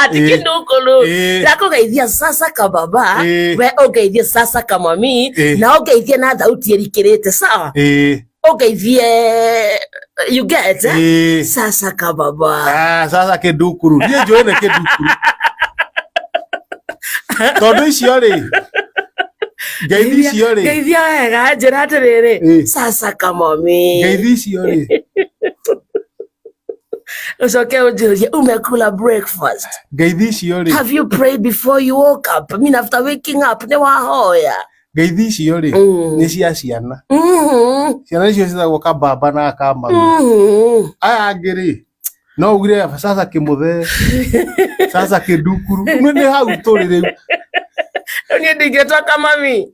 Ati kindukulu. Ndakũgeithia sasa kababa, we ũngeithie sasa kamami, na ũngeithie na thauti ĩrikĩrĩte, sawa? Ũngeithie, you get, eh? Sasa kababa. Ah, sasa kindukuru. Niĩ njũĩ nĩ kindukuru. Tondũ icio rĩ, ngeithi icio rĩ, Ngeithia wega, njĩra atĩrĩrĩ, sasa kamami. Ngeithi icio rĩ, Ucoke ũnjũrie umekula breakfast? Ngeithi icio rĩ, Have you prayed before you woke up? I mean, after waking up, nĩ wahoya? Ngeithi icio rĩ, nĩ cia ciana. Ciana icio ciĩtagwo kababa na kamami. Aya angĩ rĩ, no ugire sasa kĩmũthee, sasa kĩndukuru. Nĩ hau tũrĩ rĩu. Rĩu niĩ ndingĩtwa kamami.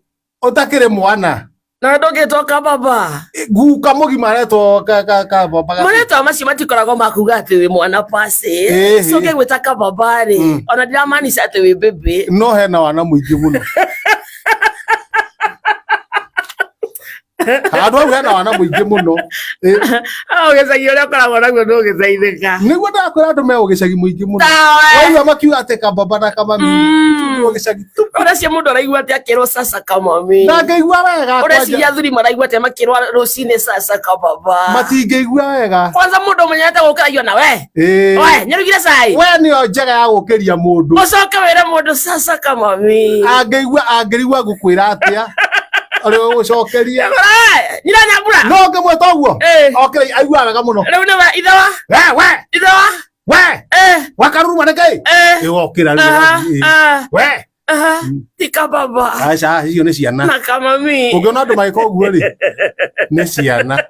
Ũtakĩrĩ mwana. Na ndũngĩtwa kababa. Guka mũgima aretwo kababa. Marĩtwa macio matikoragwo ma kuga atĩ wĩ mwana pasi. So ũngĩgwĩta kababa rĩ, ona ndiramaanisha atĩ wĩ baby. No hena wana mũingĩ mũno. Handũ hau hena wana mũingĩ mũno. Gĩcagi ũrĩa ũkoragwo naguo ndũgĩteithĩka. Nĩguo ndakwĩra andũ me ũgĩcagi mũingĩ mũno. Waigua makiuga atĩ kababa na kamami. Ũgĩcagi tu. Ũreciria mũndũ araigua atĩa akĩrwo sasa kamami? Ndangĩigua wega. Ũreciria athuri maraigua atĩa makĩrwo rũcinĩ sasa kababa? Matingĩigua wega. Kwanza mũndũ ũmenyerete gũkĩragio na we. We, nyarugire cai. We nĩyo njega ya gũkĩria mũndũ. Ũcoke wĩre mũndũ sasa kamami. Angĩigua angĩrigua ngũkwĩra atĩa. Ũrĩa ũgũcokeria. Nyira nyambura. No ngĩmwĩta ũguo. Okĩra aigua wega mũno. Rĩu nĩwe ithe wa. We we. Ithe wa. We. Wakaruruma nĩkĩ? Ĩgokĩra rĩu. We. Ti kababa. Aca, icio nĩ ciana. Na kamami. Ũngĩona andũ magĩka ũguo rĩ, nĩ ciana.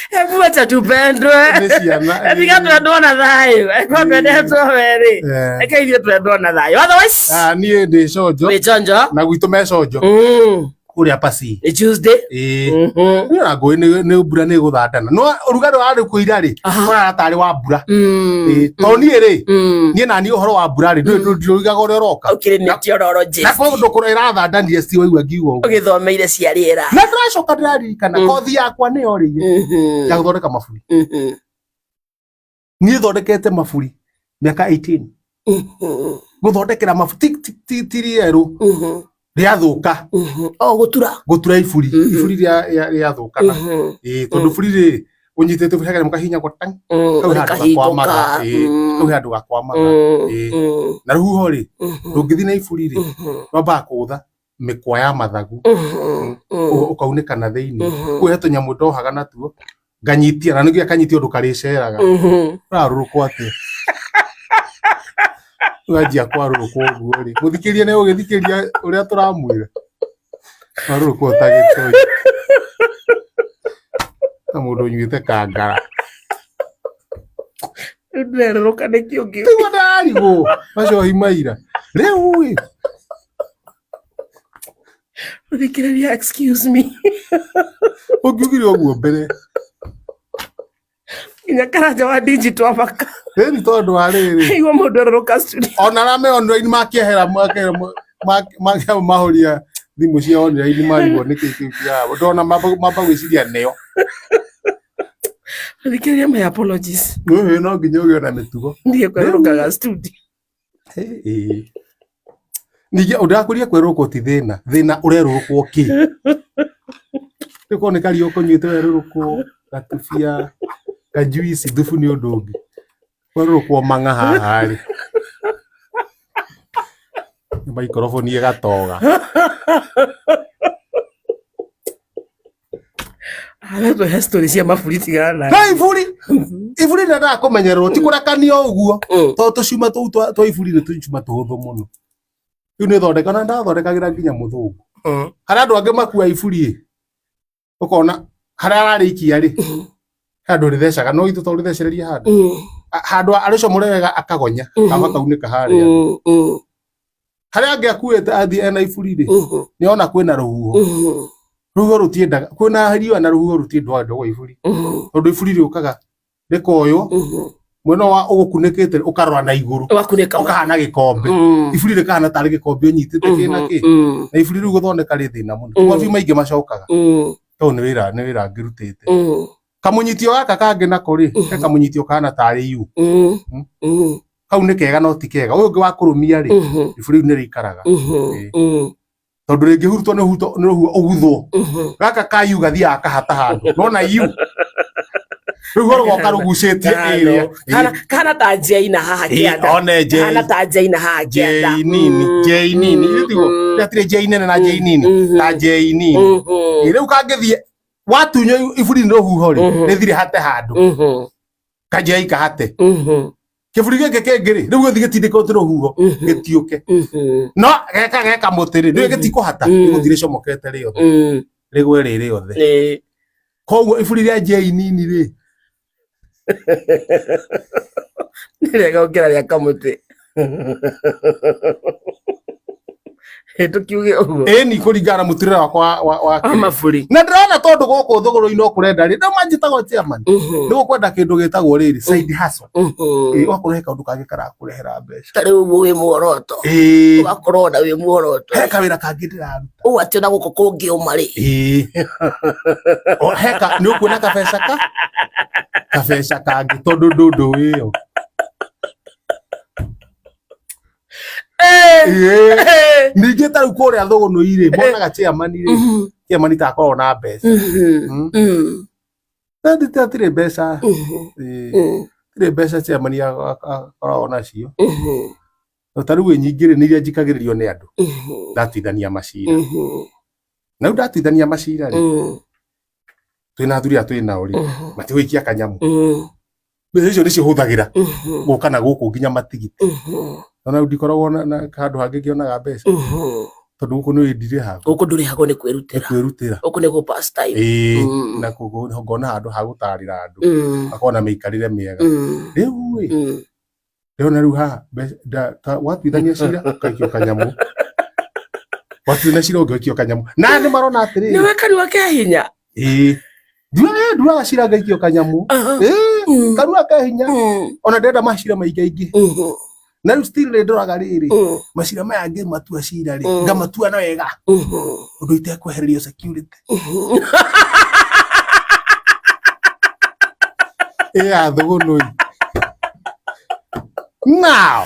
Hebu acha tupendwe. Nĩ ciana. Tiga twendwo na thayũ. Eko twendetwo werĩ. Reke ithuĩ twendwo na thayũ. Otherwise. Ah, niĩ ndĩ conjo. Wĩ chonjo. Na gwitũ me conjo. Kũrĩa pasi. Nĩ Tuesday. Ĩĩ. Niĩ ona ngũĩ nĩ mbura nĩ ĩgũthandana. No ũrugarĩ wa rĩu kũira rĩ, ũrara tarĩ wa mbura. Ĩĩ, tondũ niĩ rĩ, niĩ naniĩ ũhoro wa mbura rĩ, ndũigaga ũrĩa ũroka. Ũkĩrĩ meteorologist. Na kũndũ kũrĩa ĩrathandanire si waigua ngiuga ũguo. Ũgĩthomeire cia rĩera. Na ndĩracoka ndĩraririkana kothi yakwa nĩyo rĩire ya gũthondeka maburi. Niĩ thondekete maburi mĩaka 18. Gũthondekera maburi ti rĩerũ rĩathũka. O gũtura. Gũtura iburi. Iburi rĩathũkana. Ĩĩ, tondũ iburi rĩ, ũnyitĩte iburi kanyamũ kahihinyagwo tang. Kau he handũ gakwamaga. Ĩĩ, kau he handũ gakwamaga. Ĩĩ. Na rũhuho rĩ, ndũngĩthiĩ na iburi rĩ, rwambaga kũgũtha mĩkwa ya mathagu. Ũkaunĩka na thĩinĩ. Kũu he tũnyamũ ndohaga natuo nganyitia na nĩguo akanyitia ũndũ karĩceraga. Ũrarũrũkwo atĩa? Wanjia kwarũrũkwo ũguo rĩ, mũthikĩria nĩ ũgĩthikĩria ũrĩa tũramwĩra. Warũrũkwo ta gĩtoi. Ta mũndũ ũnyuĩte kangara. Ndĩrerũrũka nĩkĩ ũngĩ. Tiguo ndarigwo macohi maira. Rĩu ĩ. Mũthikĩrĩria, excuse me. Ũngiugire ũguo mbere. Nginya karanja wa digital amaka. Ĩni tondũ wa rĩrĩ. Igua mũndũ erũrũka studio. Ona arĩa me online makĩehera makĩehera mahoria thimũ cia online marigwo nĩkĩ kĩu kĩrabo. Ndona mamba gwĩciria nĩo. Mũthikĩrĩria, my apologies. Ĩĩ, no nginya ũgĩe na mĩtugo. Ndiĩ kwerũrũkaga studio. Ĩĩ. Ningĩ ũndakũria kwerũrũkwo ti thĩna, thĩna ũrerũrũkwo kĩ? Rĩu korwo nĩ karia ũkũnyuĩte werũrũkwo, gatubia, kajuici, thubu nĩ ũndũ ũngĩ. Kwerũrũkwo mang'a haha rĩ. Nĩ maikoroboni ĩgatoga. Aratũhe story cia maburi tigana na. Na iburi, iburi rĩendaga kũmenyererwo, ti kũrekanio ũguo. Tondũ tũcuma tũu twa iburi nĩ tũcuma tũhũthũ mũno. Rĩu nĩ thondeka, na ndathondekagĩra nginya mũthũngũ. Harĩa andũ angĩ makua iburi ĩ, ũkona harĩa ararĩikia rĩ, he handũ rĩthecaga, no itũ to rĩthecereria handũ. Handũ arĩcomore wega akagonya, kaba kaunĩka harĩa. Harĩa angĩ akuĩte athiĩ ena iburi rĩ, nĩ ona kwĩna rũhuho. Rũhuho rũtiendaga, kwĩna riũa na rũhuho rũtiendaga gwa iburi. Tondũ iburi rĩũkaga rĩkoywo, mwena wa ũgũkunĩkĩte ũkarora na igũrũ. Ũgakunĩka. Ũkahana gĩkombe. Iburi rĩkahana tarĩ gĩkombe ũnyitĩte kĩna kĩ. Na iburi rĩu gũthondeka rĩ thĩna mũno. Mabuyu maingĩ macokaga. Tondũ nĩ wĩra, nĩ wĩra ngĩrutĩte. Kamunyitio gaka kangĩ nako rĩ, he kamunyitio kahana tarĩ yu. Kau nĩ kega no ti kega. Ũyũ ũngĩ wa kũrũmia rĩ, iburi rĩu nĩ rĩikaraga. Tondũ rĩngĩhurutwo nĩ hurutwo nĩ rũhuho ũguthwo. Gaka ka yu gathiaga kahata handũ. Nona yu. Rĩu rũgoka rũgucĩtie ĩrĩa. Kana ta njeina haha kĩanda. One njei. Kana ta njeina haha kĩanda. Njei nini, njei nini. Itiguo. Hatirĩ njei nene na njei nini. Ta njei nini. Rĩu kangĩthiĩ watunywo iburi nĩ rũhuho rĩ, rĩthire hate handũ. Kanjei kahate. Kĩburi gĩkĩ kĩngĩ rĩ, rĩu gĩthiĩ gĩtindĩkwo nĩ rũhuho, gĩtiũke. No geka geka mũtĩ rĩ, nĩũĩ gĩtikũhata, rĩgũthiĩ rĩcomokete rĩothe. Rĩgwe rĩ rĩothe. Koguo iburi rĩa njei nini rĩ, Nĩ rĩega gũkĩra rĩa kamũtĩ. Tũkiuge ũguo. Ĩni kũringana na mũtũrĩre wakwa wa wa maburi. Na ndĩrona tondũ gũkũ thũgũrũ-inĩ ũkũrenda rĩ, no manjĩtagwo chairman. Nĩ gũkwenda kĩndũ gĩtagwo rĩrĩ side hustle. Ĩĩ ũgakorwo he kaũndũ kangĩ karakũrehera mbeca. Ta rĩu ũguo wĩ muoroto. Ũgakorwo ona wĩ muoroto. He kawĩra kangĩ ndĩraruta. Ũũ atĩ ona gũkũ kũngĩũma rĩ. Ĩĩ. O heka nĩ ũkuona kabeca ka kabeca kangĩ tondũ ndũndũ ĩyo. Ningĩ ta rĩu kũrĩa thũgũnũi rĩ, monaga chairman rĩ, chairman ta akoragwo na mbeca. Hatirĩ mbeca. Hatirĩ mbeca chairman akoragwo nacio. Ta rĩu nyingĩ rĩ, nĩ iria njikagĩrĩrio nĩ andũ. Ndatuithania macira. Na rĩu ndatuithania macira rĩ, twĩna athuri aya twĩ nao rĩ, matigũikia kanyamũ. Mbeca icio nĩcio hũthagĩra gũka na gũkũ nginya matigiti. Ona rĩu ndikoragwo na handũ hangĩ ngĩonaga mbeca. Tondũ gũkũ nĩ ndirĩhagwo. Gũkũ ndũrĩhagwo nĩ kwĩrutĩra. Nĩ kwĩrutĩra. Gũkũ nĩ gũ pass time. Ĩĩ, na ngona handũ ha gũtarĩra andũ. Makorwo na mĩikarĩre mĩega. Rĩu ĩ, ndĩrona rĩu haha watuithania cira ũgaikio kanyamũ. Watuithania cira ũgaikio kanyamũ. Na nĩ marona atĩrĩrĩ. Nĩwe kanua ke hinya. Ĩĩ. Nduaga cira ngaikio kanyamũ. Ĩĩ, kanua ke hinya. Ona ndĩrenda macira maingaingĩ. Na rĩu still nĩ ndoraga rĩrĩ, macira maya ngĩmatua cira rĩ, ngamatua na wega. Ũndũ itekwehererio security. Ĩ ya thũgũnũi. Now.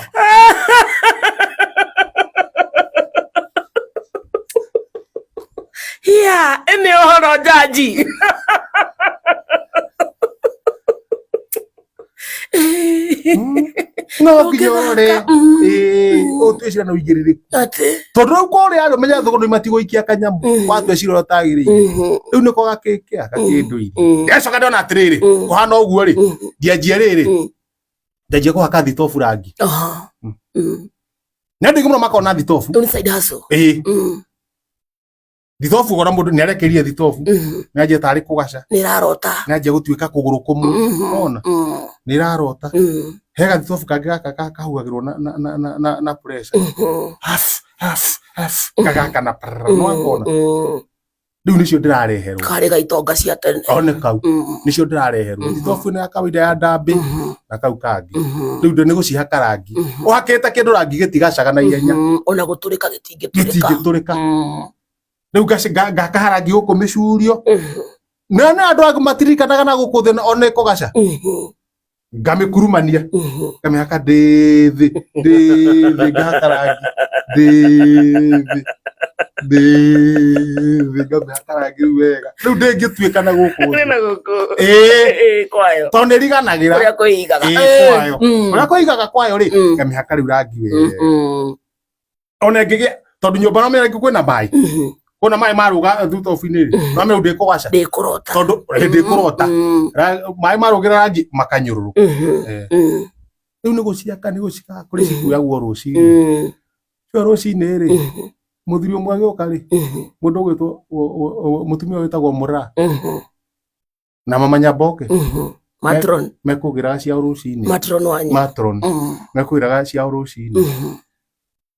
Yeah, ĩnĩ ũhoro njanji. No nginya ũrore ũtue cira na ũigĩrĩrĩku. Tondũ rĩu kũrĩa rĩ menya thũgũnũi matigũikia kanyamũ, watua cira ũrĩa ũtagĩrĩire. Rĩu nĩko gakĩkĩa gakĩndũire. Ndĩracoka ndona atĩrĩrĩ, kũhana ũguo rĩ, ndianjie rĩrĩ, ndianjie kũhaka thitobu rangi. Nĩ andũ aingĩ mũno makoragwo na thitobu. Ĩĩ. Thitobu ũkona mũndũ nĩ arekerie thitobu, nĩ anjia tarĩ kũgaca. Nĩ ĩrarota. Nĩ anjia gũtuĩka kũgũrũ kũmwe. Ũrona? Nĩ ĩrarota. He gathitobu kangĩ gaka kahuhagĩrwo na pressure. Haf, haf, haf, gagakana prrr, nĩ wakona? Rĩu nĩcio ndĩrareherwo. Karĩ ga itonga cia tene. One kau. Nĩcio ndĩrareherwo. Thitobu ĩno ya kawaida ya ndambĩ na kau kangĩ. Rĩu nĩ gũcihaka rangi. Ũhakĩte kĩndũ rangi gĩtigacaga na ihenya. Ona gũtũrĩka gĩtingĩtũrĩka. Gĩtingĩtũrĩka. Rĩu ngakaha rangi gũkũ mĩcurio. Na nĩ andũ angĩ matirikanaga na gũkũ thĩ ona ĩkũgaca. Ngamĩkurumania. Ngamĩhaka ndĩ thĩ, ndĩ thĩ ngahaka rangi. Ndĩ thĩ, ndĩ thĩ ngamĩhaka rangi rĩu wega. Rĩu ndĩngĩtuĩka na gũkũ thĩ. Na gũkũ. Ĩĩ. Kwayo. Tondũ nĩ ĩriganagĩra. Ũrĩa kwĩigaga. Ĩĩ, kwayo. Ũrĩa kwĩigaga kwayo rĩ, ngamĩhaka rĩu rangi wega. Ona ĩngĩgĩa, tondũ nyũmba no mĩrangĩ kwĩna maĩ. Kwĩna maĩ marũga thitobu-inĩ rĩ, no mĩrũ ndĩkũgaca. Ndĩkũrota. Tondũ ndĩkũrota. Maĩ marũgĩra rangi makanyũrũrũka. Rĩu nĩ gũciaka, nĩ gũciaka, kũrĩ cikuagwo rũcinĩ. Cio rũcinĩ rĩ, mũthuri ũmwe agĩũka rĩ, mũndũ ũgwĩtwo, mũtumia wĩtagwo Mũraa. Na mama Nyamboke. Matron. Mekũgĩraga ciao rũcinĩ. Matron wanyu. Matron. Mekũgĩraga ciao rũcinĩ.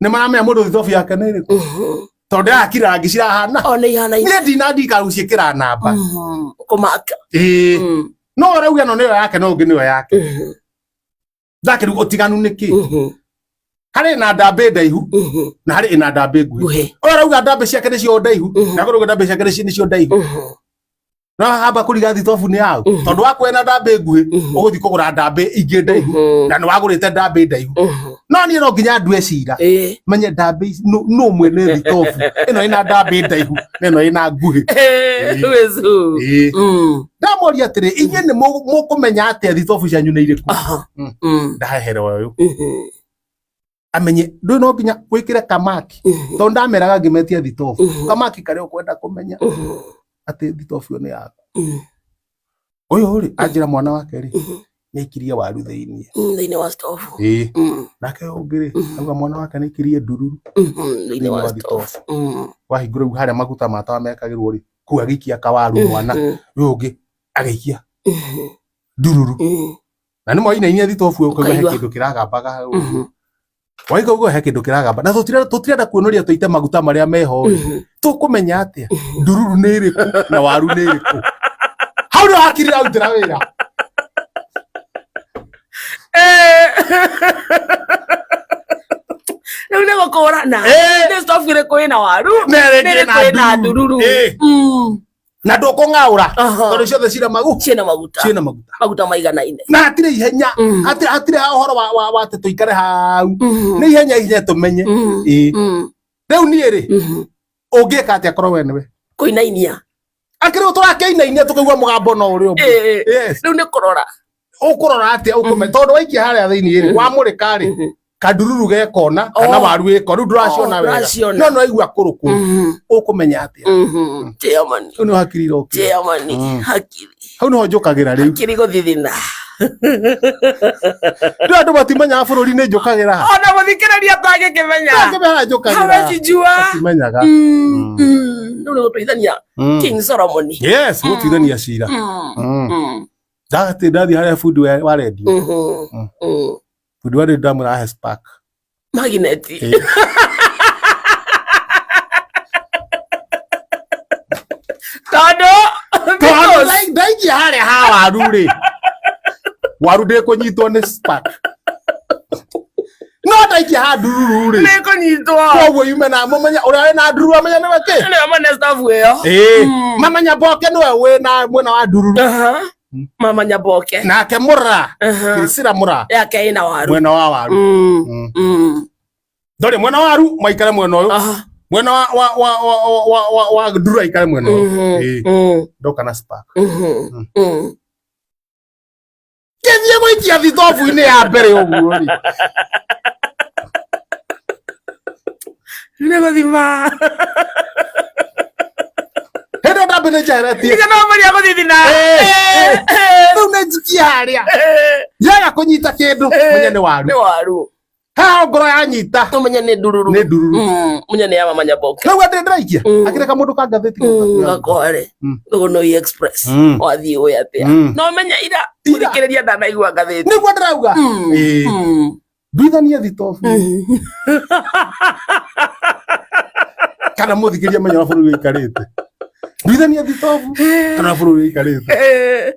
Nĩ maramenya mũndũ thitobu yake nĩ ĩrĩkũ. Tondũ ndĩrakira rangi cirahana. O nĩ ihanaine. Niĩ ndinandika gũciĩkĩra namba. Kũmaka. Ĩĩ. No arauga ĩno nĩyo yake no ũngĩ nĩyo yake. Ndakĩrĩ ũtiganu nĩ kĩ? Harĩ na ndambĩ ndaihu na harĩ ĩna ndambĩ nguhĩ. Ũyũ arauga ndambĩ ciake nĩcio ndaihu na ũyũ arauga ndambĩ ciake nĩcio ndaihu. No hamba kũriga thitobu nĩ yau. Mhm. Tondũ wakwena ndambĩ nguhĩ, Mhm. ũgũthiĩ kũgũra ndambĩ ingĩ ndaihu. Mhm. Na nĩ wagũrĩte ndambĩ ndaihu. Mhm. No niĩ no nginya ndue cira. Ĩĩ. Menye ndambĩ ici nũ mwene thitobu. Ĩno ĩna ndambĩ ndaihu na ĩno ĩna nguhĩ. Eh, who is who? Ĩĩ. Mm. Ndamoria atĩrĩ, inyuĩ nĩ mũkũmenya atĩa thitobu cianyu nĩ irĩkũ? Aha. Mm. Mm. Ndahehere ũyũ. Mhm. Amenye ndũĩ no nginya wĩkĩre kamaki. Mhm. Tondũ ndameraga ngĩmetia thitobu. Mhm. Kamaki karĩa ũkwenda kũmenya Mhm. atĩ thitobu ĩyo nĩ yaku. Mm. Ũyũ rĩ, anjĩra mwana wake rĩ, Mhm. nĩ aikirie waru thĩiniĩ. Thĩinĩ wa stovu. Ĩĩ. Mm. Nake ũyũ ũngĩ rĩ, Mhm. auga mwana wake nĩ aikirie ndururu Mhm. Thĩinĩ thĩinĩ wa wa stovu. thitobu. Mm. Wahingũra rĩu harĩa maguta ma tawa mekagĩrwo rĩ, kũu agĩikia kawaru mwana, Mhm. ũyũ ũngĩ agĩikia Mhm. ndururu. Mm. Na nĩ mwainainia thitobu ĩyo ũkaigua he Ũkaigua. kĩndũ kĩragambaga hau. Mhm. Waigua ũguo he kĩndũ kĩragamba. Na tũtirenda kuonoria tũite maguta marĩa meho rĩ. Mhm. Tũkũmenya atĩa? Mhm. Ndururu nĩ ĩrĩkũ na waru nĩ ĩrĩkũ? Hau nĩho hakiri irarutĩra wĩra. Eh. Rĩu nĩ gũkũrana. Ĩĩ. Nĩ stovu ĩrĩkũ ĩna waru? Na ĩrĩa Nĩ ĩngĩ ĩrĩkũ ĩna ĩna ndururu. ndururu? Ĩĩ. Mm. Na ndũkũng'aũra. Aha. Tondũ ciothe cina magu Ciĩna maguta. ciĩna maguta. Maguta maiganaine. Na hatirĩ ihenya. Mm. Hatirĩ ũhoro wa atĩ tũikare hau. Mhm. Nĩ ihenya ihenya tũmenye. Mm. Ĩĩ. Mm. Rĩu niĩ rĩ, Mhm. ũngĩka atĩa korwo we nĩwe? Kũinainia. Akĩrĩ tũrakĩinainia tũkaigua mũgambo no ũrĩa ũmwe. Ĩĩ. Yes. Rĩu nĩ kũrora. Ũkũrora atĩa ũkũmenya tondũ waikia harĩa thĩiniĩ rĩ, Mhm. wamũrĩka rĩ, Mhm. kandururu gekona kana Oh. waru ĩko rĩu ndũraciona Oh, wega. ndũraciona. No nĩwaigua kũrũkũrũ. Mhm. Ũkũmenya atĩa? Mhm. Chairman. Hau nĩho hakiri irokĩra. Chairman. Mm. Hakiri. Hau nĩho njũkagĩra rĩu. Hakiri gũthithina. Rĩu andũ matimenyaga bũrũri nĩ njũkagĩra. Ona mũthikĩrĩria atangĩkĩmenya. Ndangĩmenya njũkagĩra. Hawezi jua. Matimenyaga. Mm. Mm. Rĩu nĩ gũtuithania Mm. King Solomon. Yes, gũtuithania cira. Mm. Mm. Mm. Ndathiĩ ndathiĩ harĩa bundi wa rendio. Mhm. Mm. Mm. Bundi wa rendio ndamwĩra ahe spark. Magnet. Ĩĩ. Tondũ Tondũ ndaikia harĩa ha waru rĩ, waru ndĩkũnyitwo nĩ spark. No ndaikia ha ndururu rĩ, nĩ kũnyitwo. koguo yume na mũmenye ũrĩa wĩna ndururu amenye nĩwe kĩ. Nĩwe mwene staff ĩyo. Ĩĩ. Mm. Mamenya Mboke nĩwe wĩna mwena wa ndururu. Aha. Mama Nyaboke. Nake Mũra, Aha. Priscilla Mũra, Yake ĩna waru. mwena wa waru. Mm. Mm. Mm. Ndore mwena wa waru maikare mwena ũyũ. Aha. Mwena wa ndururu aikare mwena ũyũ. Mhm. Ĩĩ. Mm. Ndoka na spark. Mhm. Mm. Mm. Ngĩthiĩ gũikia thitobu-inĩ ya mbere ũguo rĩ. Nĩ gũthima. Hĩndĩ ĩyo ndambĩ nĩ njeheretie. Iga no maria gũthithina. Ĩĩ. Rĩu nĩ njikie harĩa. Yaga kũnyita kĩndũ, menye nĩ waru. Nĩ waru. Haha ngoro yanyita Ũmenye nĩ ndururu. nĩ ndururu. Mm. Ũmenye nĩ ya Mama Nyaboke. Rĩu andĩ ndĩraikia. Mm. Akĩrĩ kamũndũ ka ngathĩti Mm, gaka. Gakware. Mm. Thugunui Express. Mm. Wathiĩ ũĩ atĩa. Mm. No ũmenye ira Ira. mũthikĩrĩria ndanaigua ngathĩti. Nĩguo ndĩrauga. Mm. Ĩĩ. Mm. Nduithanie thitobu. Mm. Kana mũthikĩria menye ũrĩa bũrũri ũikarĩte. Nduithanie thitobu kana ũrĩa bũrũri ũikarĩte. Eh.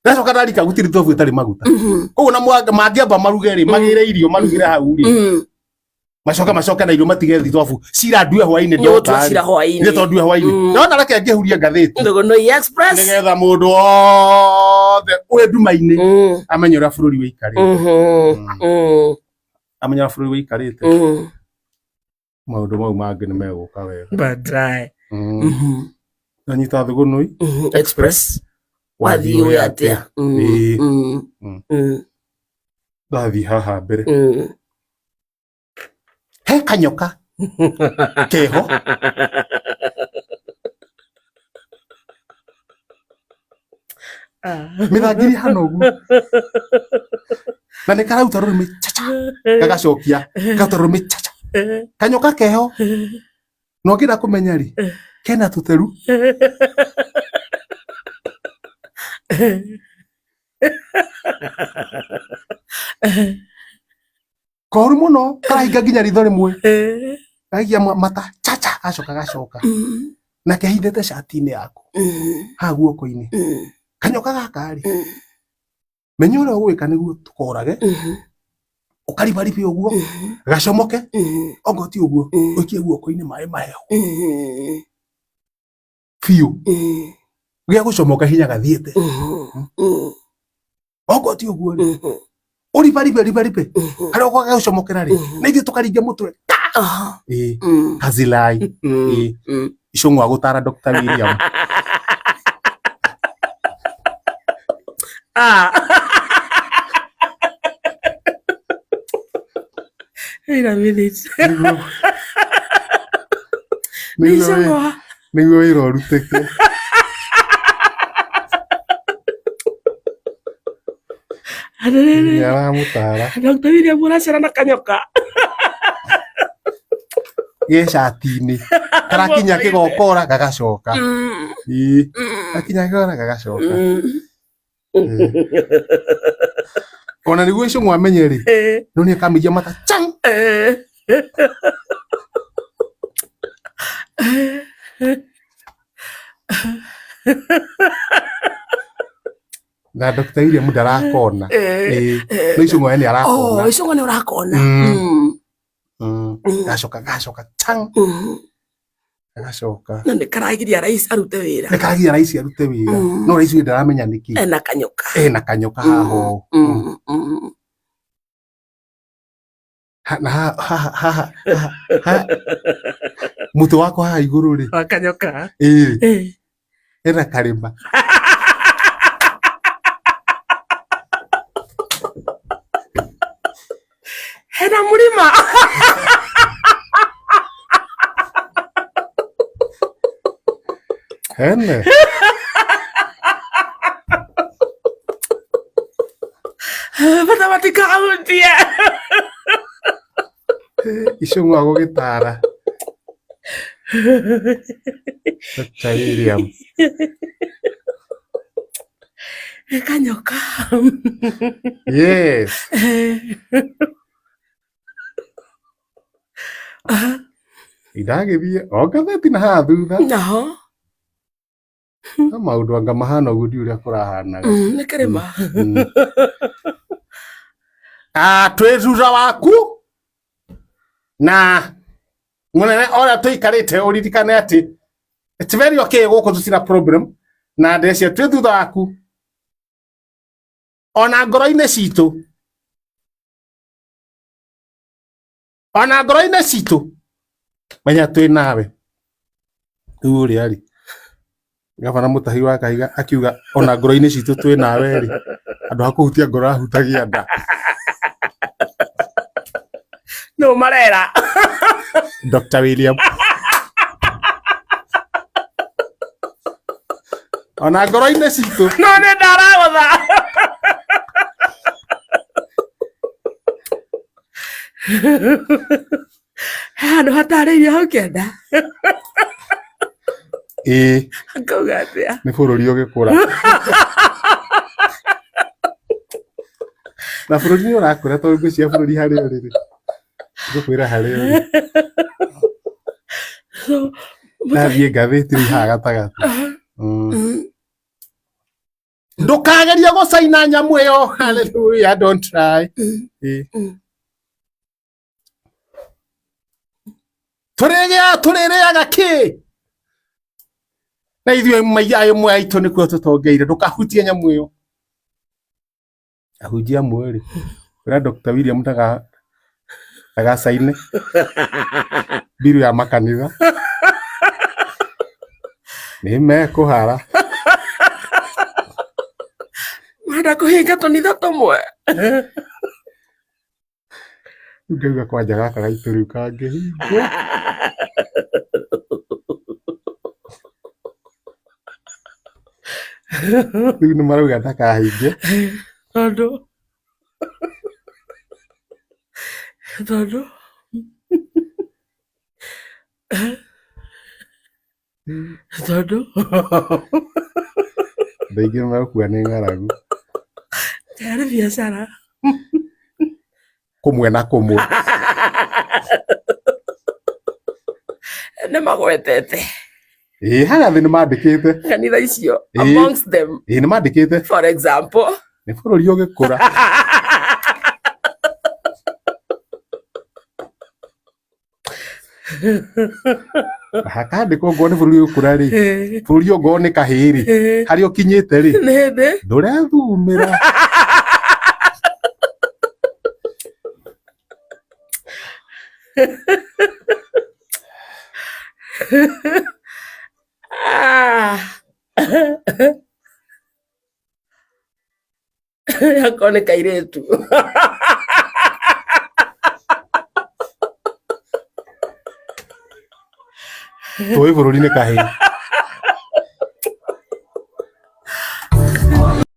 Ndacoka ndarika gũtirĩ thitobu ĩtarĩ maguta. Mhm. Koguo na mangĩamba maruge rĩ, magĩre irio marugĩre hau rĩ. Mm. Macoke macoke na irio matige thitobu. Cira ndue hwainĩ Nĩ ndoka ũgũtua rĩ. cira hwainĩ. Nĩ tondũ ndue hwainĩ. Mm. Ndona reke ngĩhurie ngathĩti. Thugunui Express. Nĩgetha mũndũ wothe wĩ nduma-inĩ Mm. amenye ũrĩa bũrũri ũikarĩte. Mhm. Mm. Mm. Amenye ũrĩa bũrũri ũikarĩte. Mm. Maũndũ mau mangĩ nĩ megũka wega. Baadaye. Mm. Mhm. Nanyita Thugunui Mhm. Express. Wathiĩ ũĩ atĩa. Mm. Ĩĩ. Mm. Mm. Mm. Ndathiĩ haha mbere. Mm. He kanyoka keho. Mĩthangiri hana ũguo. Na nĩ karauta rũrĩmĩ chacha. Gagacokia. Karauta rũrĩmĩ chacha. Kanyoka keho. Na ũngĩenda kũmenya rĩ, kena tũteru. Koru mũno karahinga nginya ritho rĩmwe. Gaikia mata chacha gacoka gacoka. Mm. Na kehithĩte cati-inĩ yaku. Mm. Haha guoko-inĩ. Mm. Kanyoka gaka rĩ, Mm. menya ũrĩa ũgwĩka nĩguo tũkorage, Mhm. ũkaribaribe ũguo, Mhm. gacomoke, Mhm. okorwo ti ũguo, Mm. ũikie guoko-inĩ maĩ mahehu Mhm. biũ. Mm. Gĩa gũcomoka hinya gathiĩte. Okorwo ti ũguo rĩ, ũribaribe ribaribe harĩa ũkwaga gũcomokera rĩ, na ithuĩ tũkaringa mũtwe. Ĩĩ, Kazilai. Ĩĩ, Icũng'wa gũtara Dr. William. Ah. Wait a minute. Nĩguo nĩguo wĩ- Icũng'wa. nĩguo wĩra ũrutĩke. Atĩrĩrĩ. Nĩ aramũtara. Dr. William ũracera na kanyoka. Ge cati-inĩ. Karakinya kĩgokora gagacoka. Ĩĩ. Gakinya kĩgokora gagacoka. Ona nĩguo Icũng'wa amenye rĩ, no nĩ akamĩikia mata chang. Na Dr. William ndarakona. Ĩĩ. No Icũng'wa we nĩ Oh, arakona. Icũng'wa nĩ ũrakona. Gacoka gacoka chang. Gagacoka. Na nĩ karagiria rais arute wĩra. Nĩ karagiria rais arute wĩra. No rais we ndaramenya nĩkĩ. Ena kanyoka. Ena kanyoka haha ũũ. Na haha haha haha haha mũtĩ wakwa haha igũrũ rĩ. Wa kanyoka. Ĩĩ. Hena karĩma. Hena mũrima. Hene. Bata matikahutie. Icũng'wa gũgĩtara. Dr. William. Kanyoka. Yes. Ndagĩthiĩ o ngathĩti na haha thutha. Naho. No maũndũ anga mahana ũguo ndiũĩ ũrĩa kũrahanaga. Nĩ kĩrĩma. Ah, twĩ thutha waku na mũnene ũrĩa tũikarĩte ũririkane atĩ it's very okay gũkũ tũtina problem na ndecia twĩ thutha waku ona ngoro-inĩ citũ ona ngoro-inĩ citũ menya twĩ nawe. Rĩu ũrĩa rĩ gabana Mũtahi wa Kahiga akiuga ona ngoro-inĩ citũ twĩ nawe rĩ, andũ a kũhutia ngoro ahutagia nda. No marera. Dr. William. Ona ngoro-inĩ citũ. No nĩ ndaragũtha. Handũ hatarĩirio hau kĩanda. Ĩĩ. Ngauga atĩa? Nĩ bũrũri ũgĩkũra. Na bũrũri nĩ ũrakũra tondũ ngwĩciria bũrũri harĩa ũrĩ rĩ, ngũkwĩra harĩa ũrĩ. Ndathiĩ ngathĩti rĩu haha gatagatĩ. Ndũkagerie gũcaina nyamũ ĩyo. Hallelujah, don't try. Ĩĩ. Tũrĩrĩa tũrĩrĩaga kĩ? Na ithuĩ amwe aitũ nĩkuo tũtongeire. Ndũkahutie nyamũ ĩyo. Ahunjia amwe rĩ, kwĩra Dr. William ndagacaine mbiru ya makanitha. Nĩ mekũhara. Marenda kũhinga tũnitha tũmwe. Ngauga kwanja gaka gaitũ rĩu kangĩhingwo. Rĩu nĩ marauga ndakahinge. Tondũ tondũ tondũ Andũ aingĩ nĩ megũkua nĩ ng'aragu. Yarĩ biacara. Kũmwe na kũmwe. Nĩ magwetete. Ĩĩ harĩa thĩ nĩ mandĩkĩte. Kanitha icio amongst them. Ĩĩ nĩ mandĩkĩte. For example. Nĩ bũrũri ũgĩkũra. Na hakandĩkwo ngorwo nĩ bũrũri ũkũra rĩ, bũrũri ongorwo nĩ kahĩĩ rĩ, harĩa ũkinyĩte rĩ, Nĩ hĩndĩ. Ndũrethumĩra. Ah. Akorwo nĩ kairĩtu. Tũĩ bũrũri nĩ kahĩĩ.